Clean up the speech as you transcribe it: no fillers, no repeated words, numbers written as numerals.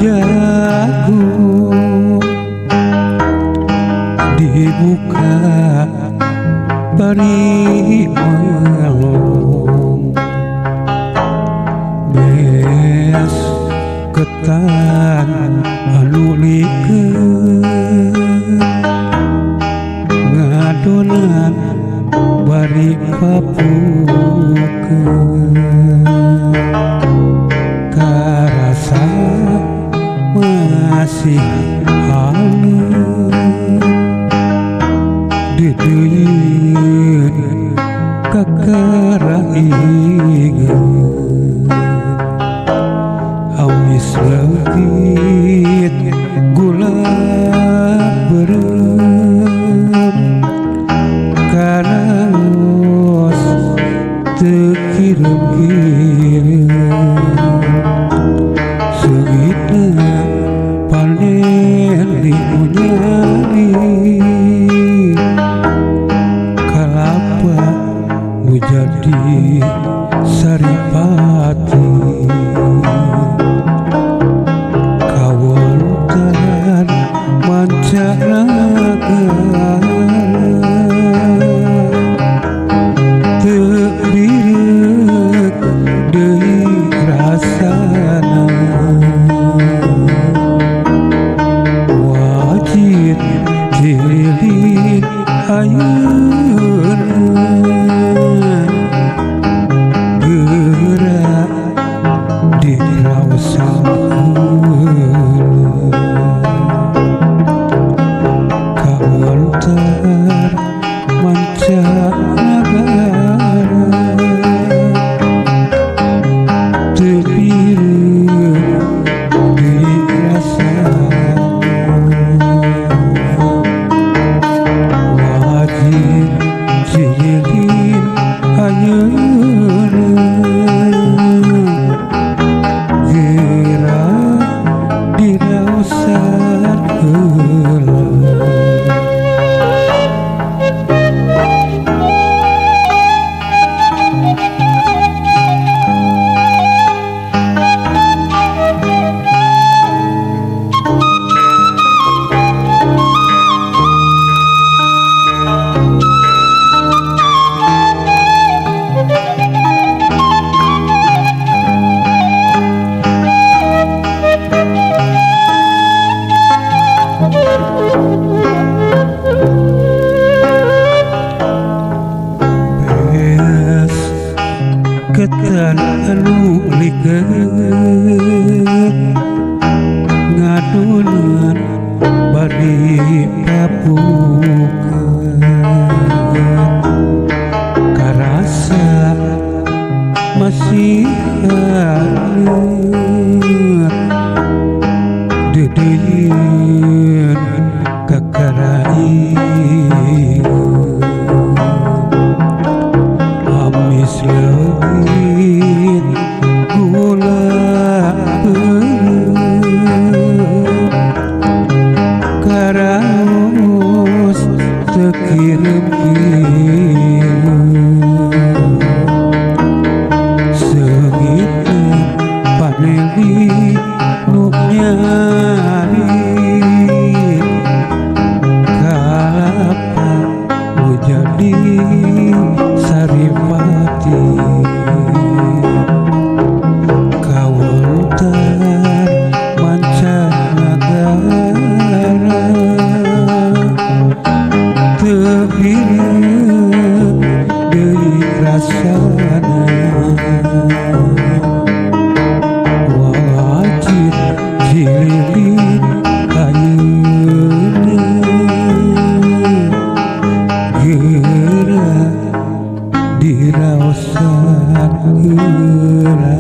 jago dibuka bari melong beas ketan anu likeun ngadonan bari papukeun karasa masih haneut deudeuieun kakara inget amis leungit gula beureum karaos teu kireum-kireum seungitna paneli nu nyari kalapa nu jadi saripati kawontenan mancanagara teu bireuk deui rasana wajib cililin ayeuna geura diraosan heula kawontenan mancanagara teu bireuk deui rasana wajib cililin ayeuna geura diraosan heula. Beas ketan anu likeun ngadonan bari papukeun karasa masih haneut deudeuieun kakara inget amis leungit gula beureum karaos teu kireum-kireum seungitna paneli nu nyari kalapa nu jadi saripati kawontenan mancanagara teu bireuk deui rasana wajib cililin ayeuna geura diraosan heula.